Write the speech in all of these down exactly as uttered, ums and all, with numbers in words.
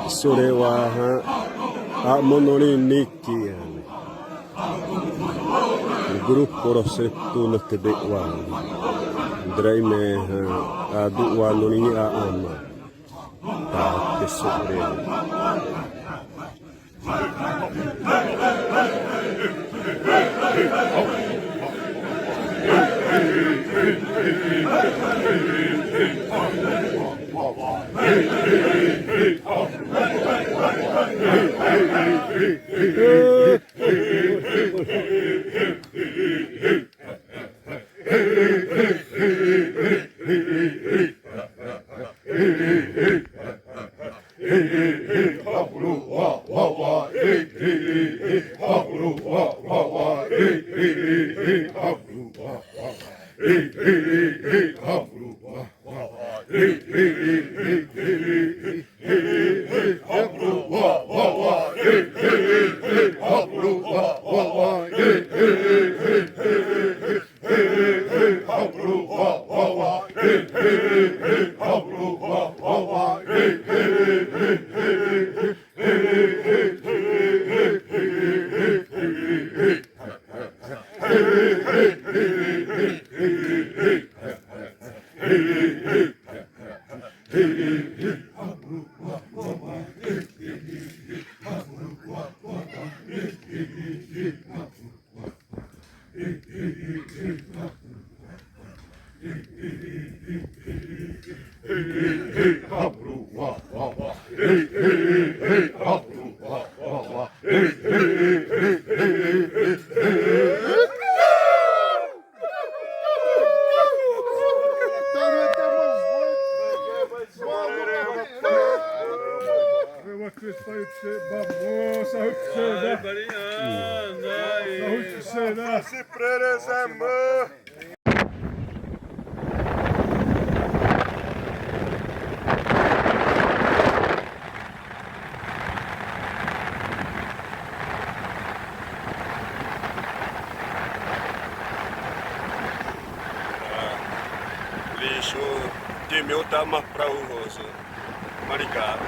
Isore wa hã, a'amo norĩ nite hã, grupo rosa'rata na te te wa, duré ĩma hã, adu'a norĩ a'ama. Tá, pessoal. Lixo, time o tama pra o rosa. Maricá.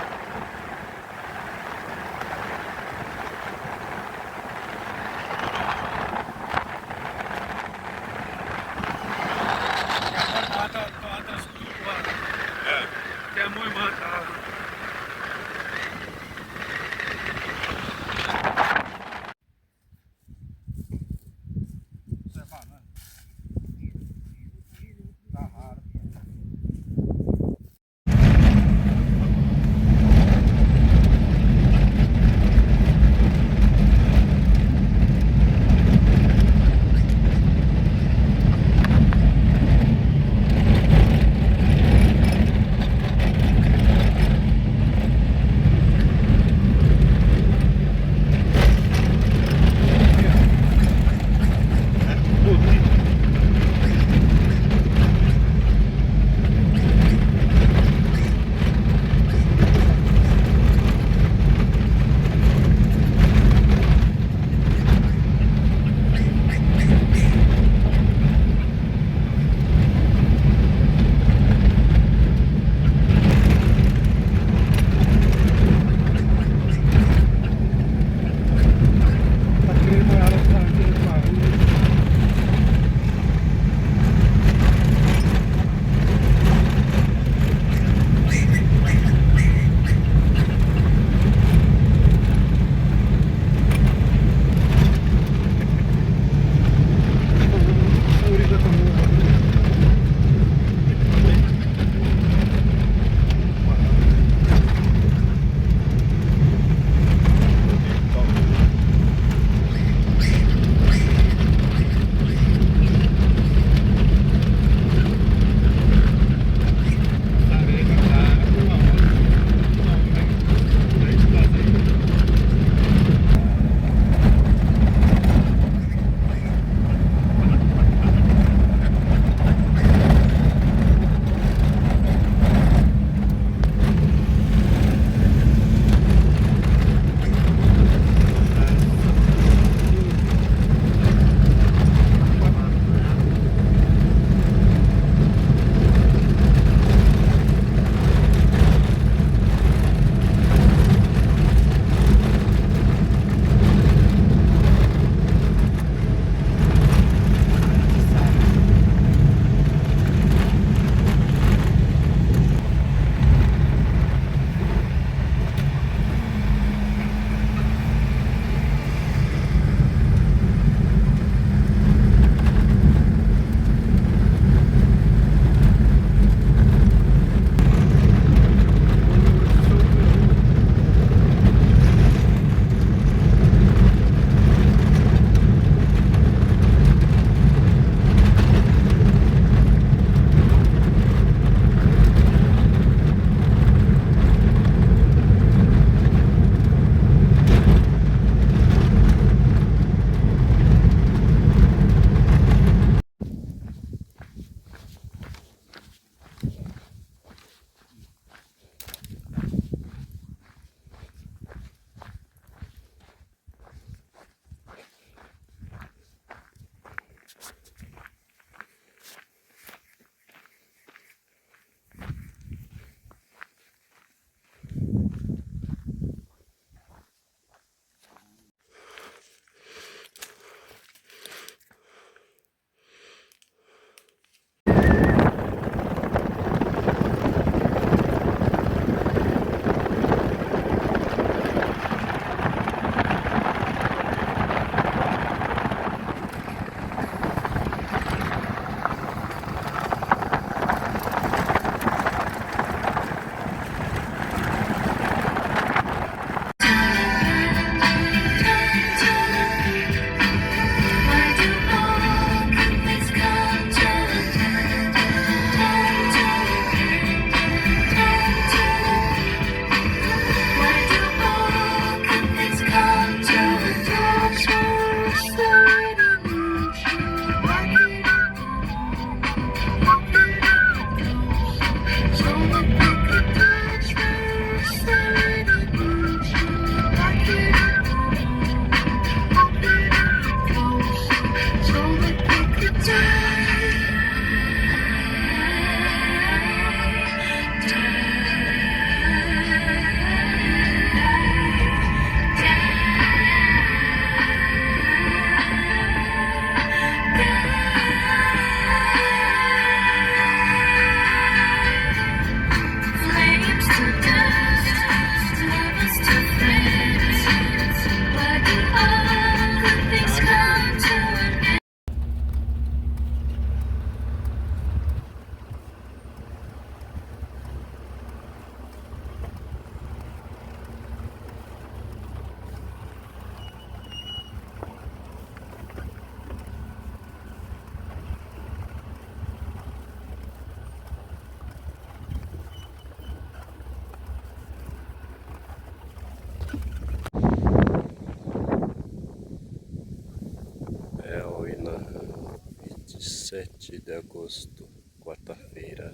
Sete de agosto, quarta-feira,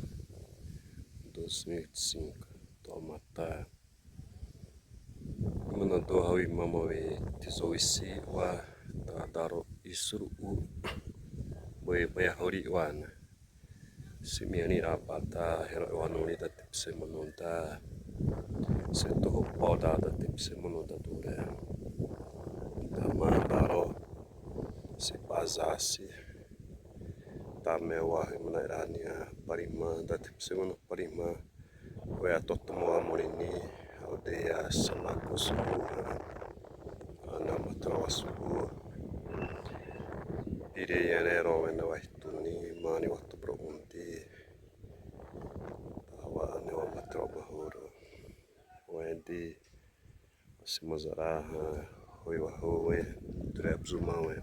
dois mil e vinte e cinco. Tô mata. Mana doha wi mama we tizo wisi wa da daro isuru u. Boi baya hori wa na. Simiani rabata hero wa noni da tipse manoda. Se toho poda da tipse manoda dure. Tama daro. Se bazasi. Tame wa himna irania parima da tipse mano parima. Oya totomo amorini, aldeia Samacosubu, ana matroasubu. Pire yane ro wena waituni, mani watu bro undi. Tawa ne wa matro bahoro. Wendi, wasi mazaraha, hoi waho we, duré abzuma we.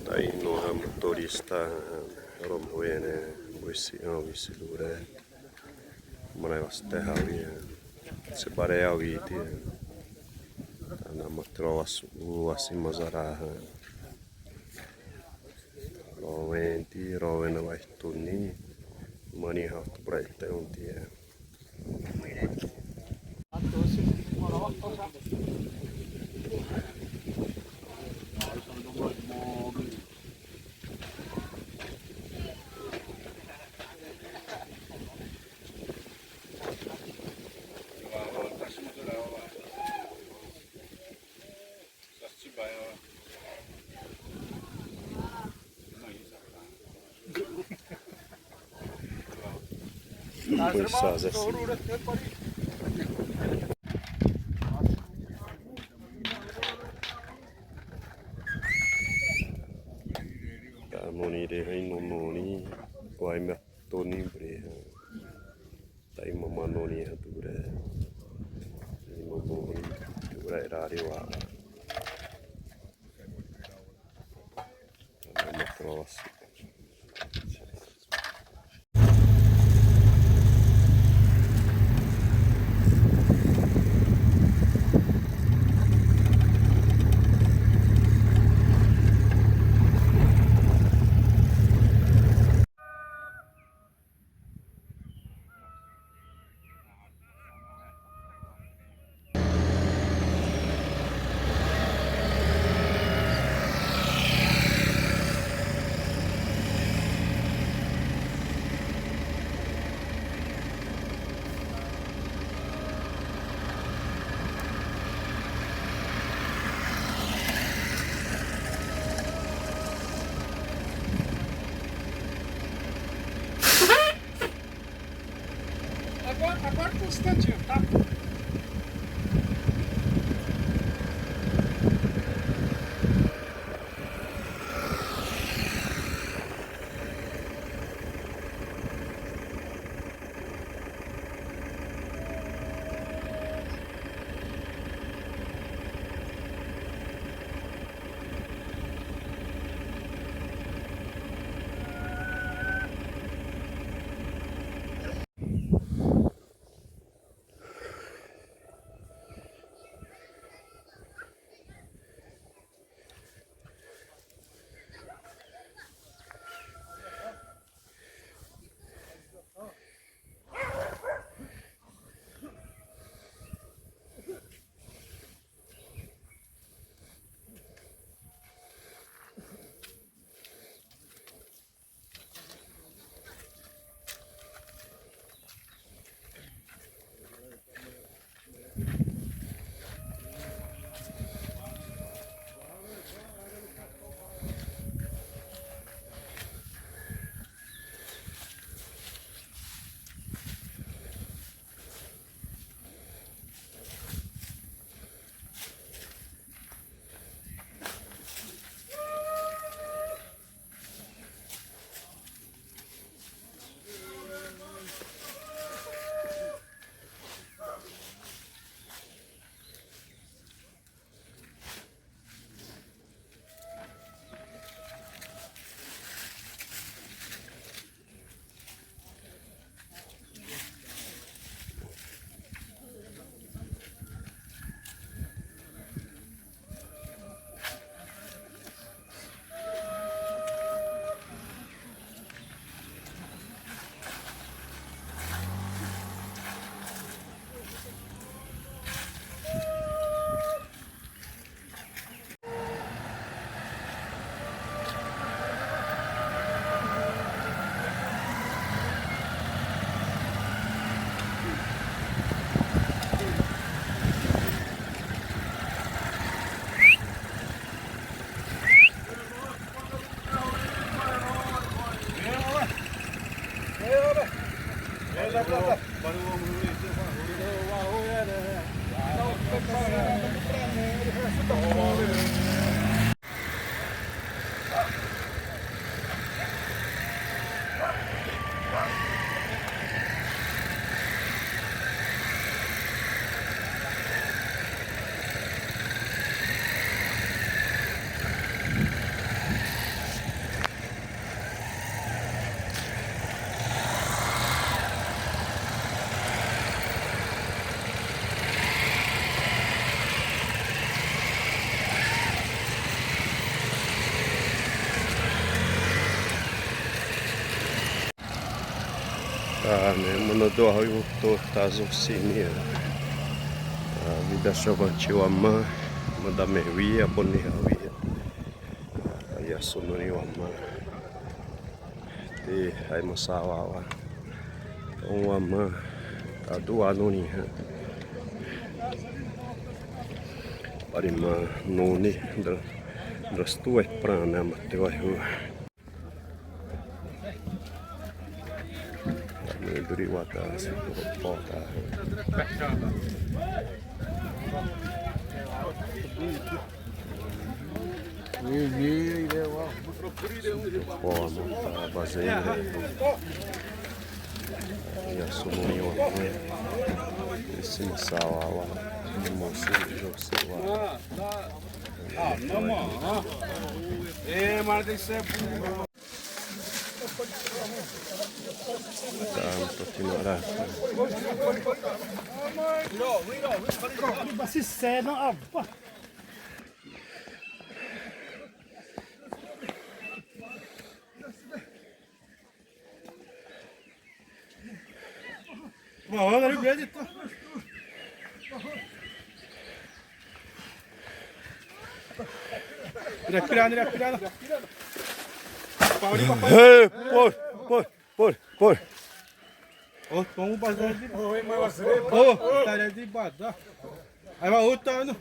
Taino hã motorista romhâ ne, wisi ã wisi lure. Mana waste hawi, se bare hawi ti. Ana matro wasu wasi mazaraha. Rowen ti, rowen na waituni. Mani hatu brai te un ti. Moni de hã, ino moni, wai ma toni bre hã. Taima ma noni hã duré. Taima ma noni duré rari wa. Taima ma trosi. Aguarda, aguarda um instantinho, tá? Ãne mono da'wa hã uburé tô tazõ sini. Ã, vida Chavante wama, mada me wi, aboni hawi. Ã, iasu norĩ wama. Te aimasawa wa. Õ wama. Adu wa norĩ hã. Parima noni dra-, drastu e prana ma te wa hu. Ãne duré wata si pota. Pô, amor, tá baseia. Iasu norĩ wa. Esse missal lá, lá. Não sei, não sei lá. Ah, não, mano. É, mas tem que ser burro. Tá, não tô aqui na hora. Basi sena apa? Respirando, respirando. Hey, por, por, por, por. Ô, toma um bazar de. Ô, tá de badar. Aí vai outro, tá no.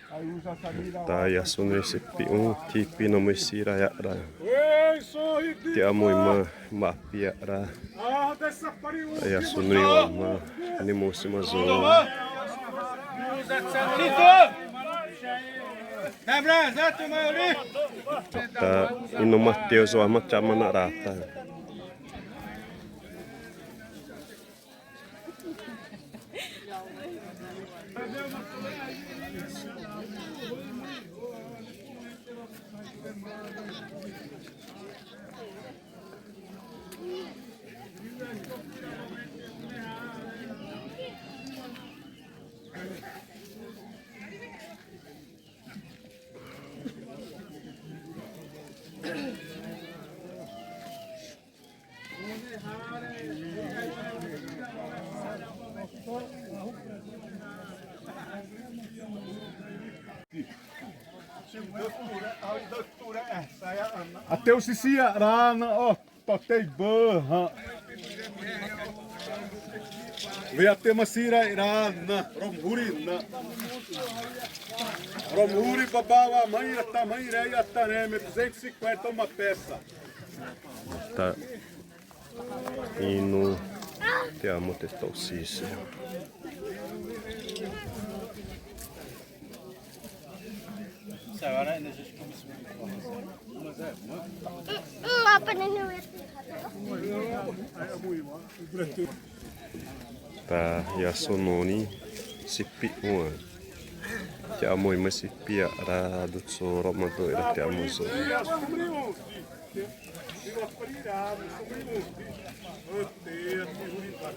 Ta ĩ'asô norĩ sipi'u ti'ai pino misi za'ra. Ti'a amo ĩma, ma'ãpé za'ra. Ta ĩ'asô norĩ wama, nimosima zô. Ta ĩno Mateus wama, ti'a amo na za'ra ta. Até o sisi za'ra na, õ, tô te bâ hã. Vê a te ma sira irana, romhuri na. Romhuri baba wa mãe, a ta mãe, rei, a ta reme, duzentos e cinquenta uma peça. Ta ĩno ti'a amo te tô sisi. Ta ĩ'asô norĩ sipi'u õ. Ti'a amo ĩma sipi za'ra, dutu sô romhâimana za'ra ti'a amo zô.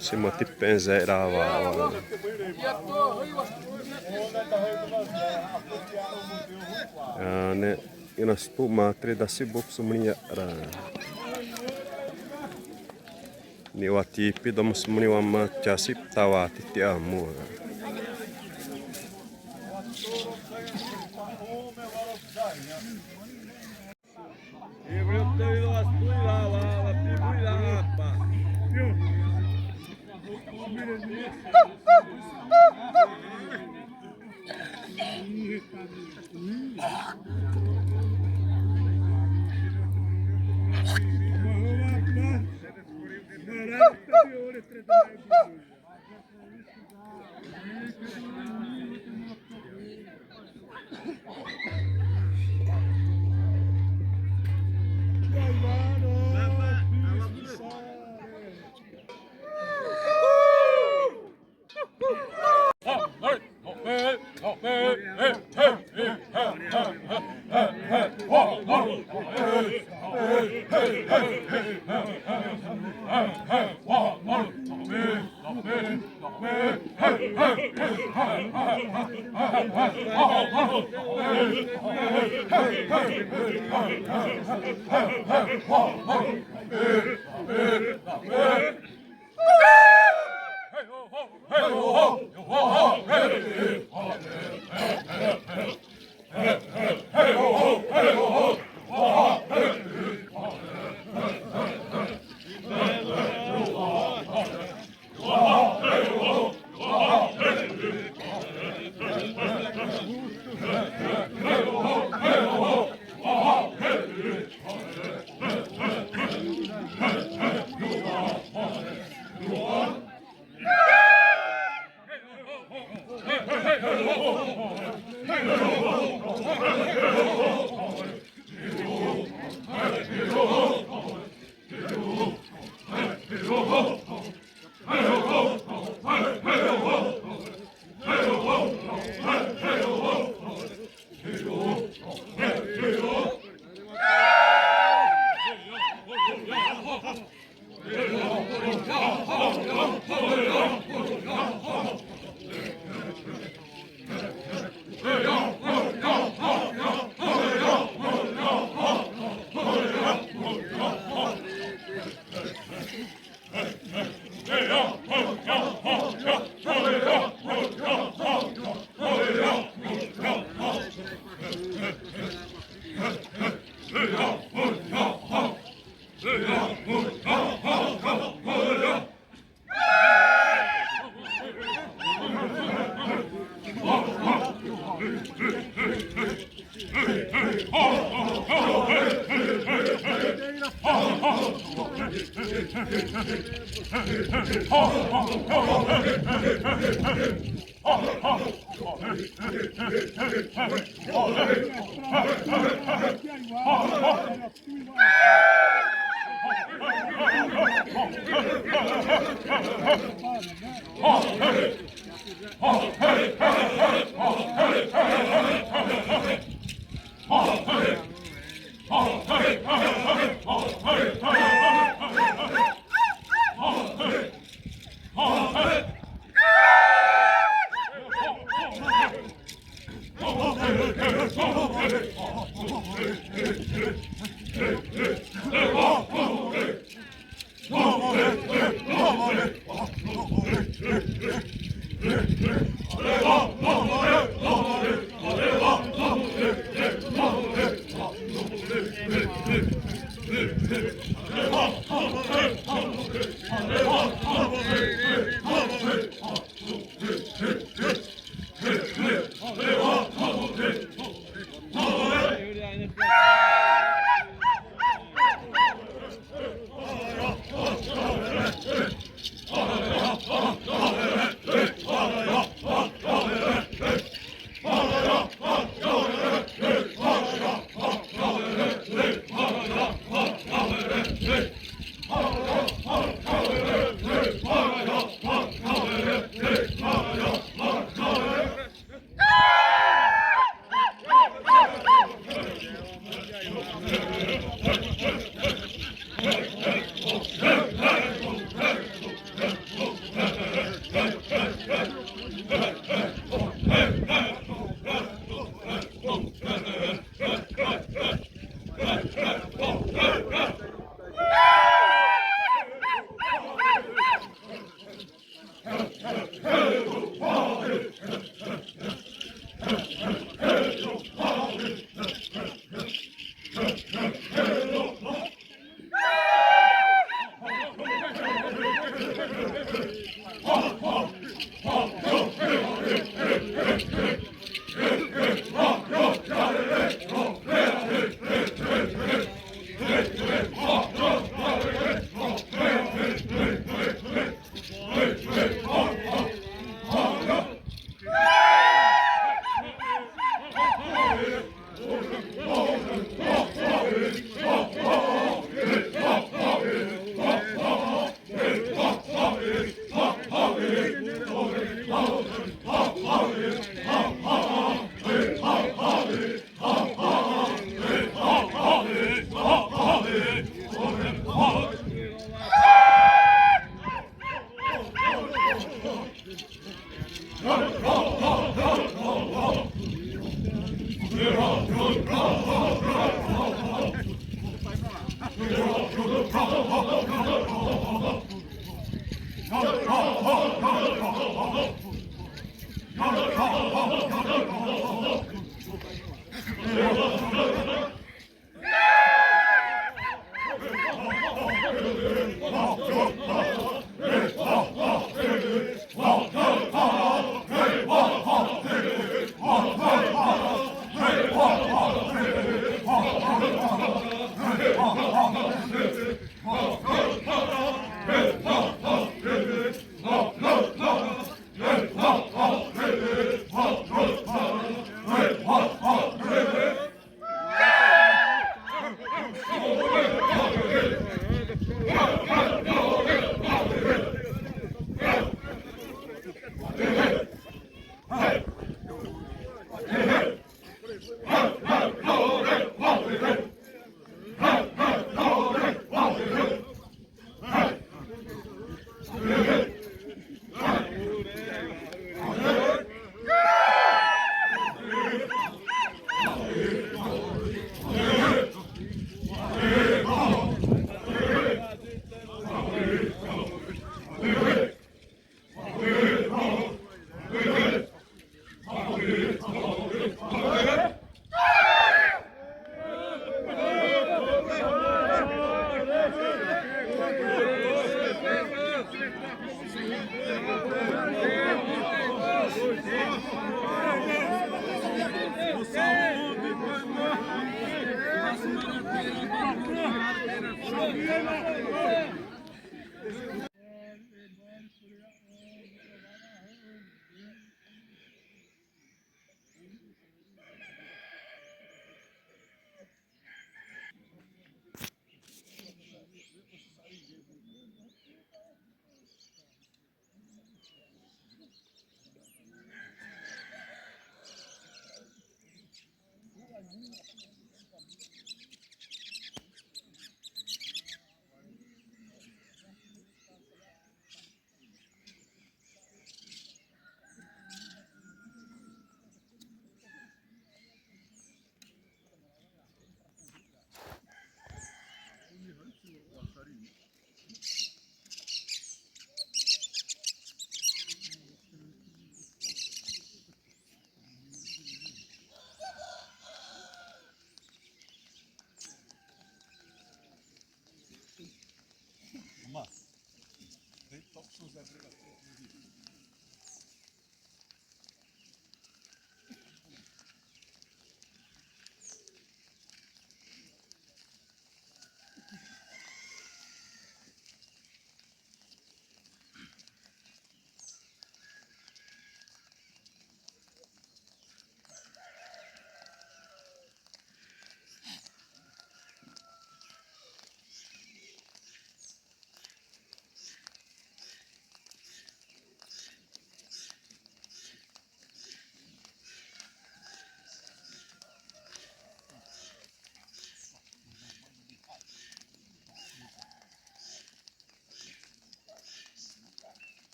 Sima tipẽ za'ra wa. Ãne, ina sipi'u ma três da sibu sumri za'ra. Ni'wa ti'ai pido ma sumri wama, ti'a sipi'u tawati ti'a amo.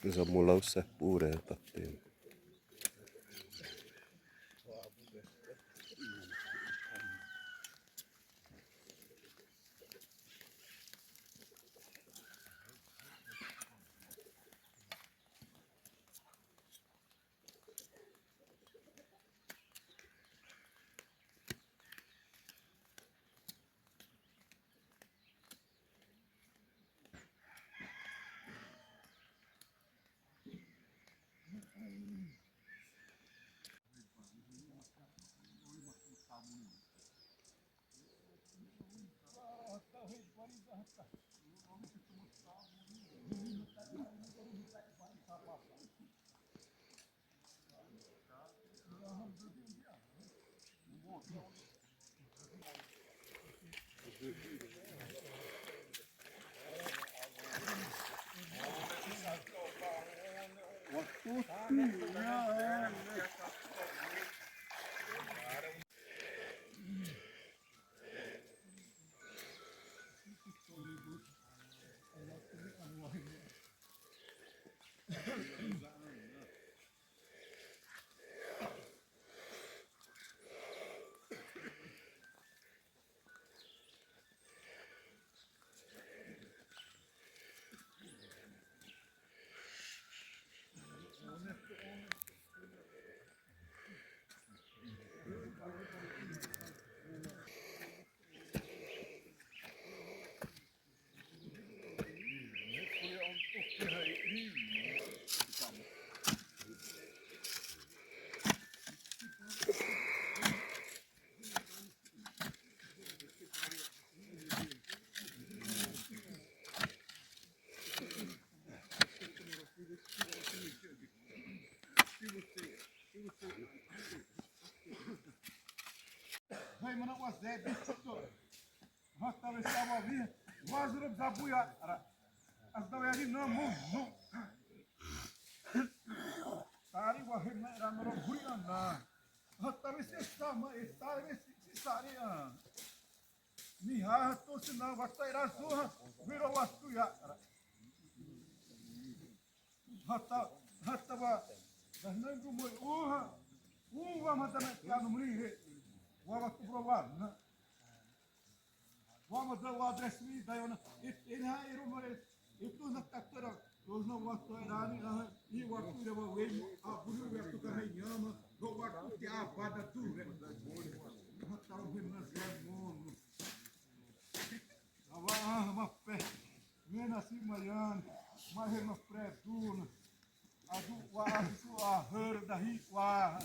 Za mola u sahpure tatin. Mana wazé de sito. Hã, talvese abawi, wazuro zabuya, ara. As da weri na mo, no. Tari wa hemna era no buri ana. Hã, talvese sama, e talvese si sari a. Niha hã, tô sina wata era zo hã, wiro watu ya, ara. Hata, hata wa, da hina gu mo, uha, uha ma da na kiano mri he. Wa wa tu bro wa, na. Wa ma da wa adresi mi da yona. It, ina ero mare, itu na taktara, rozna wa to erani, aha, i wa tu wa we, a bulu wa tu ka me nyama, ro wa tu ti a bada tu re. Hata wa hemna zemo. Awa, ah, ma pé. Mena si mayan, ma he ma predun. Adu wa asu ahur dahi wa.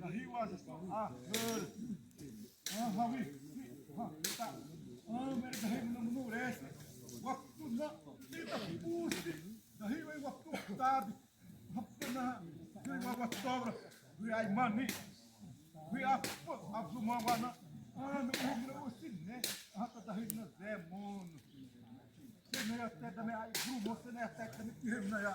Dahi wa asu ahur. Ah, hawi. Ha, ta. Ah, mere dahi munu munu res. Waktu na, kita pusi. Dahi wa waktu tadi. Hapana, dui wa wa sobra, dui ai mani, dui apa, abzuma wana, anu umre usin ne, hata dahi na zemon. Sene ya te dame ai grumo, sene ya te dame ihemna ya.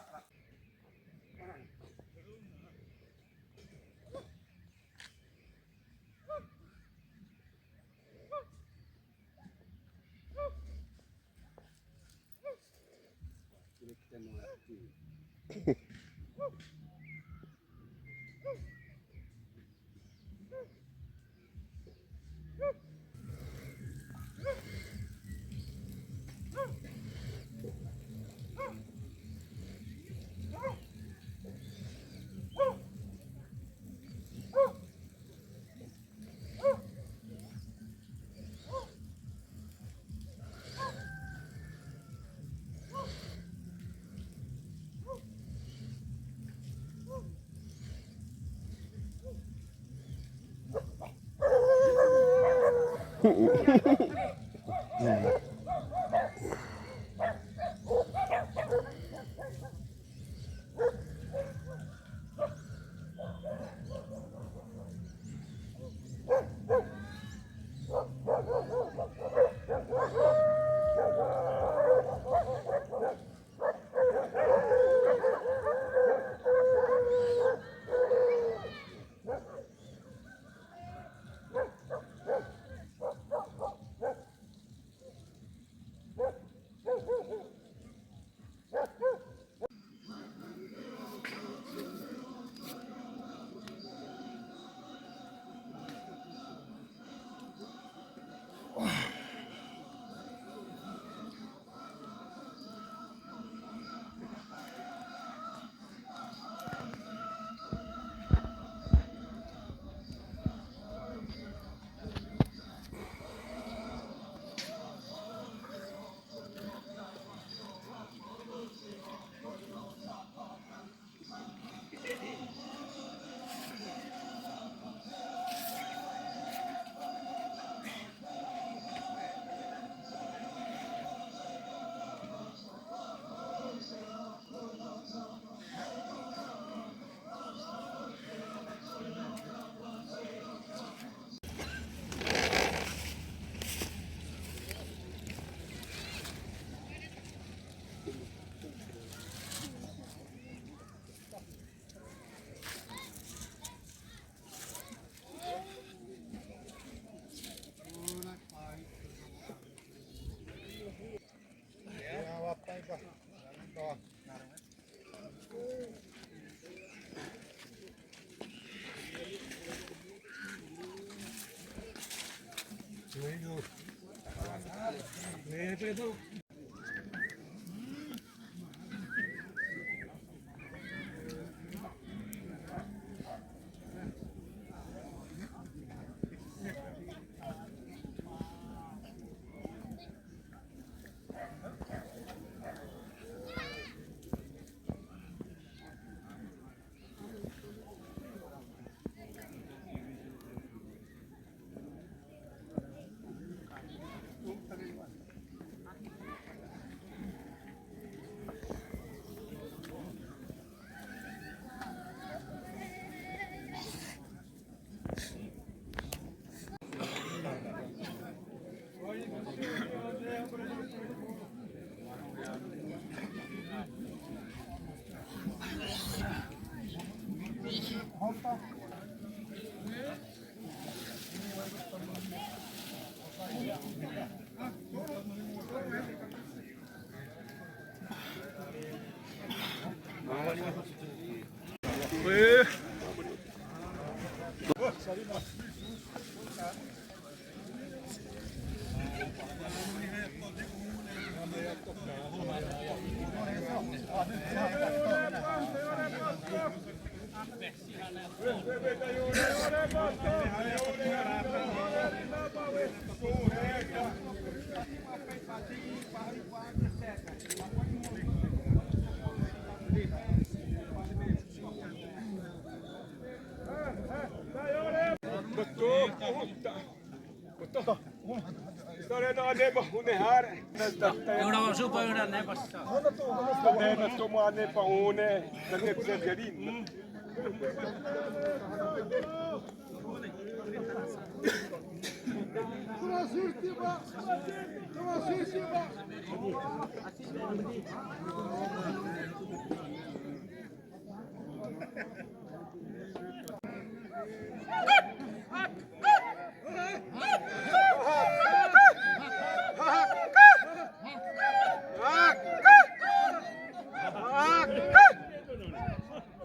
Ora wa supa ora ne basta. Ora ne pa une, ne pa une.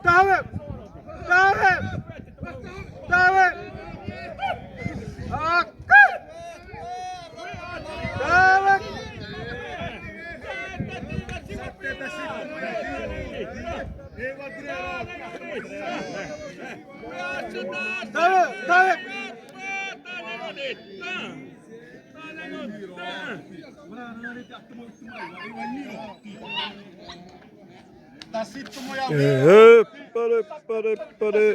Dawet! Dawet! Dawet! Dawet! Dawet! Dawet! Ehe, pare, pare, pare.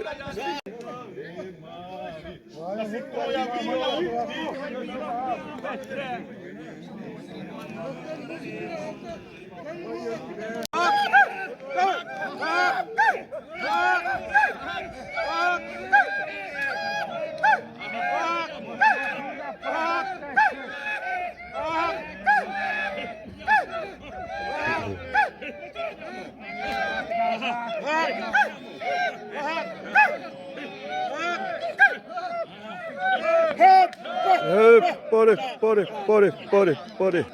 Hep, pare, pare, pare, pare, pare.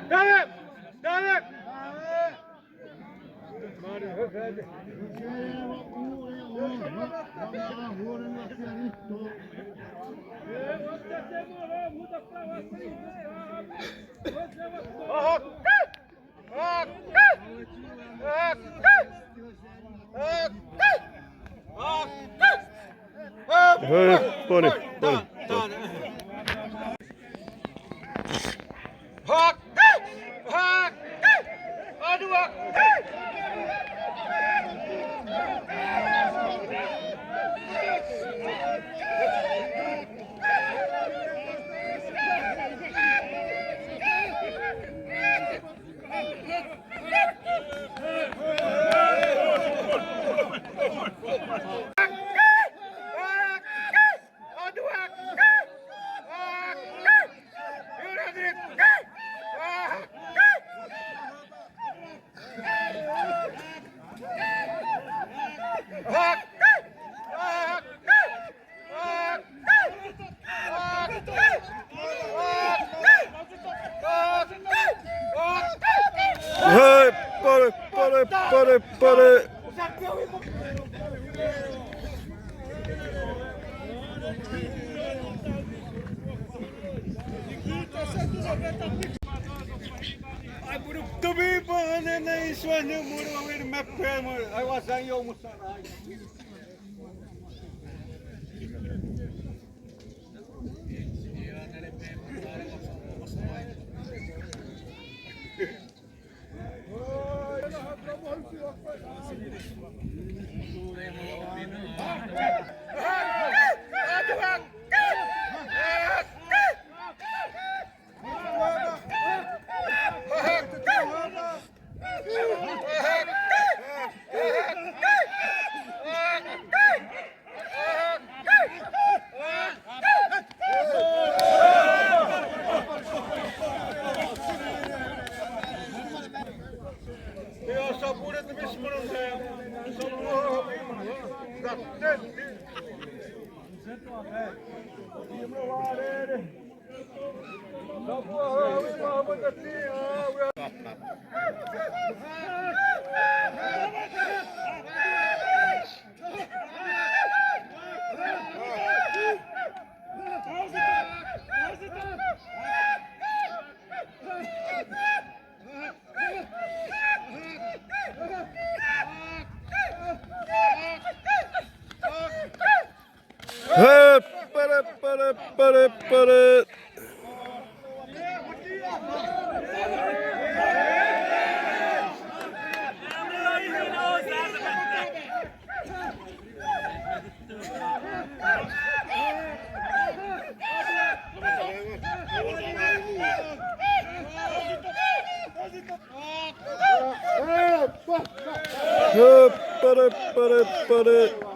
Dawet! Dawet! Hep, pare, pare, pare. Hey, pare, pare, pare, pare. Ai, buru, tu bi pa ne ne iswa ne muru awir me pe mo. Ai, wa sa yo musarai. Hâ, para, para, para, para. Hâ, para, para, para.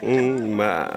Mm, ma.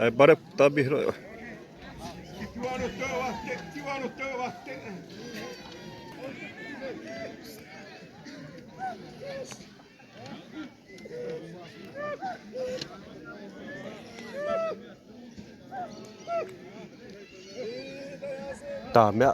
Ai, bara tabi hro. Tame a.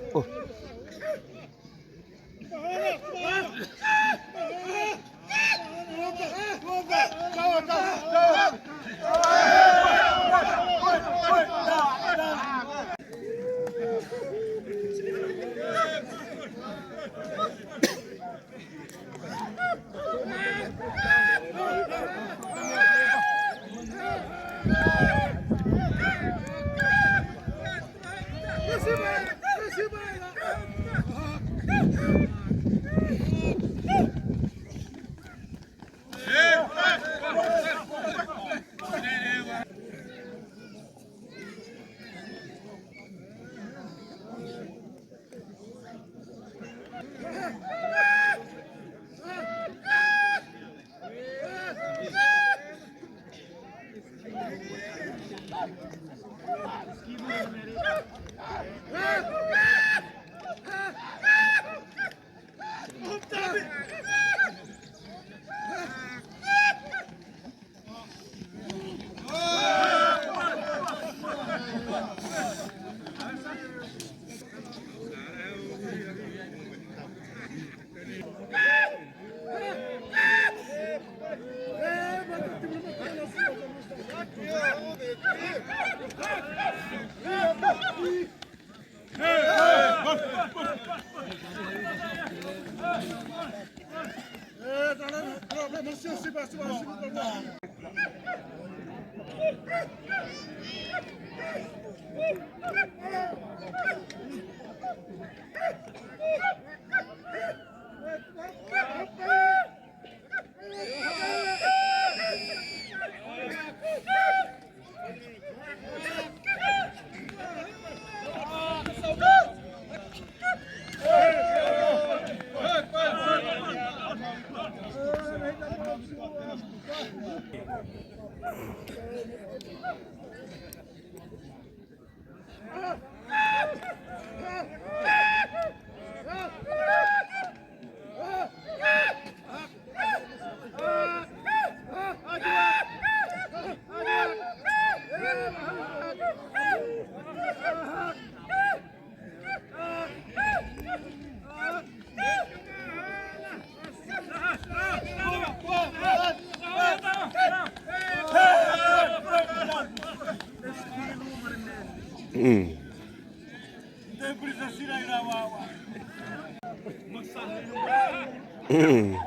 Mm. Mm.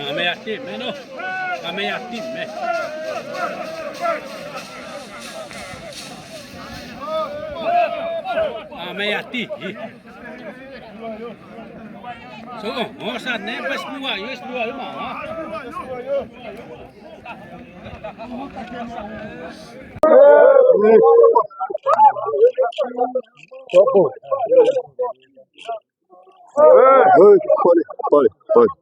Ame yatim, meno. Ame yatim, me. Ame yatim. So, oh, sa ne pas buah, yes, buah, mah. Oi, pode, pode, pode.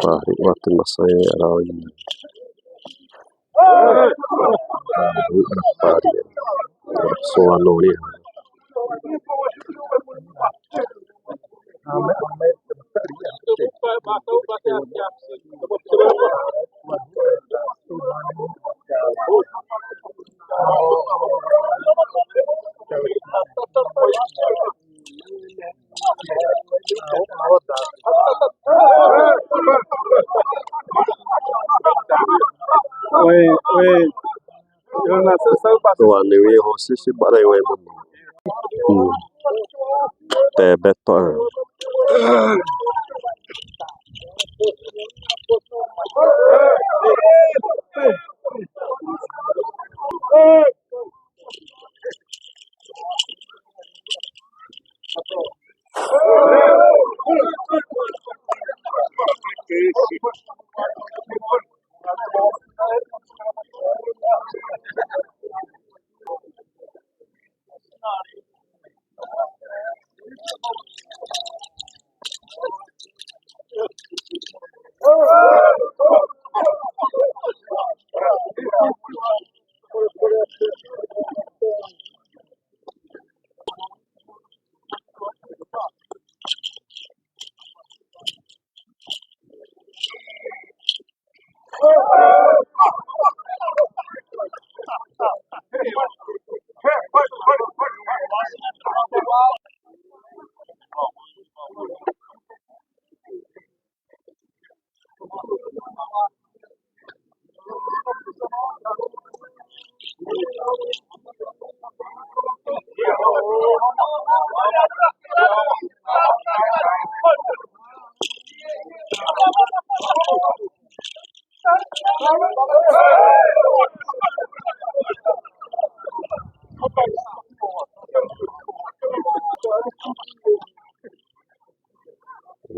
Pare, waktu masa ya, rawi. Pare, soal ya. Oi, oi. Tô a niwi ho sisi bara iwe mo. Hmm. Te beto.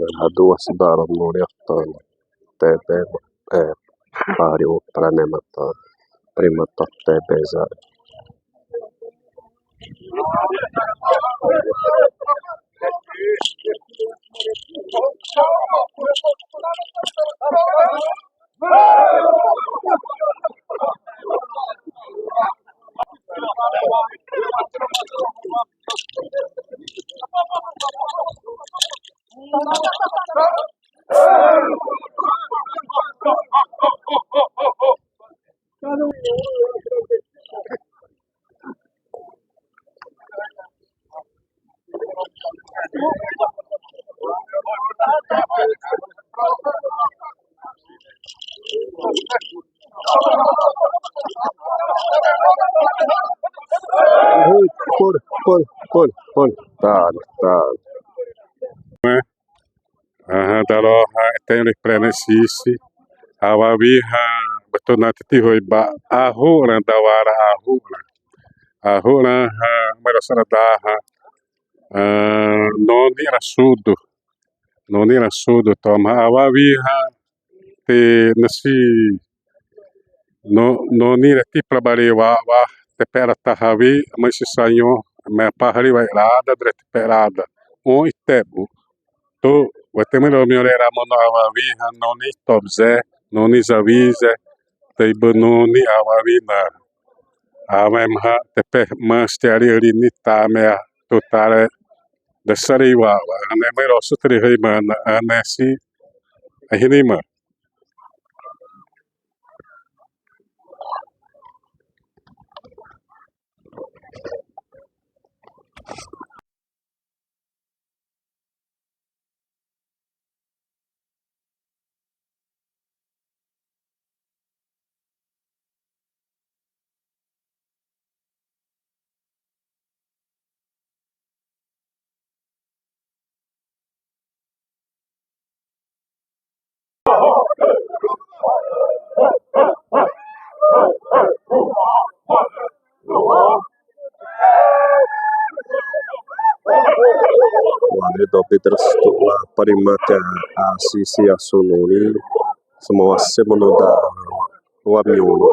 Ãhã, duasi'ubiru norĩ ãhãta na, tebe, e, pari u prane ma tô, prima tô tebe za. Pol, pol, pol, pol. Talo, talo. Ãhã, daro hã, e te ré prene sisi. Awawi hã, bâtâ na te te hâiba. Ahu'ra dawara ahu'ra. Ahu'ra hã, mara sara da hã. Ãhã, noni rasudu. Noni rasudu, tô ma awawi hã. Te nasi no, noni ré te prabari wa, wa, te pera tahawi, ma si sanho, me pahari wa rada, dre te pera da. O itebu. Tô, wa te miro miore ra mono awawi, hã noni tobze, noni zawize, te iba noni awawi na. Awa ma hã, te pe mas te ari ari ni ta me a, tô tare, da sari wa, wa, ane miro sutri hâimana, ane si, ahinima. Wale dobe drasutu la parimate a sisi asunuri, sima wase mono da wa miolo.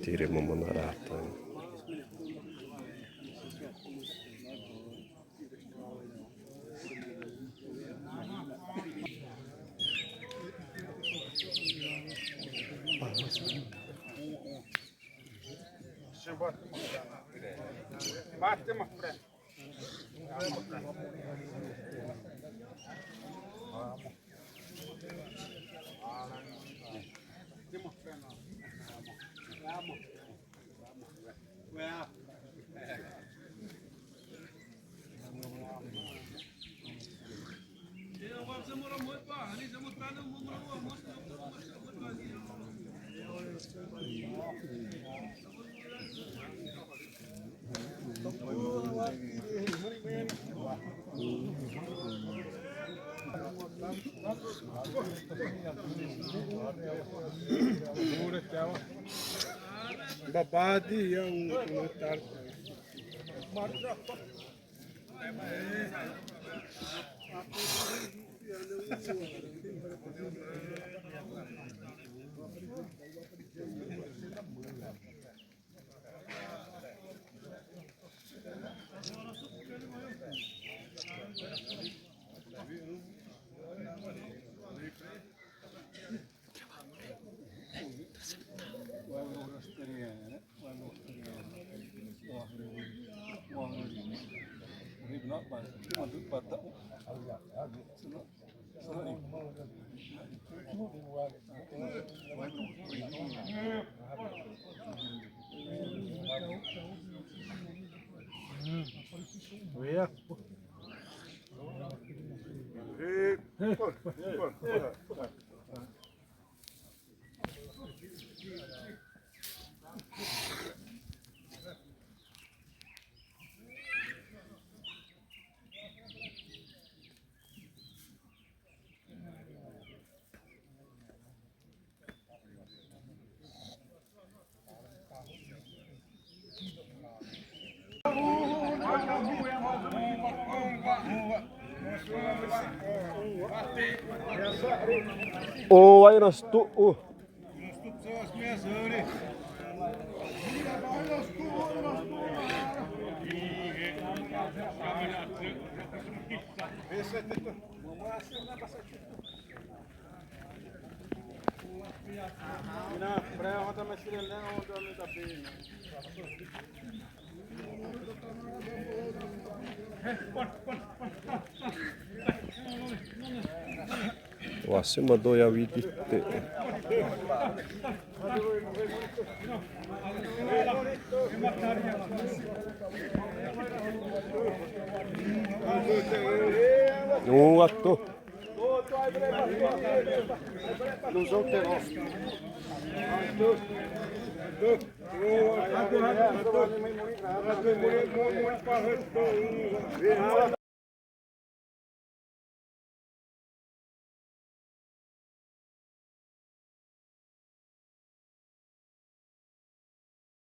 Tire momo na rata. Bate, mas Babadi ya un, un tarta. Ô, ai, nós tu, ô. Wasima do ya widi te. Õ, wa tô.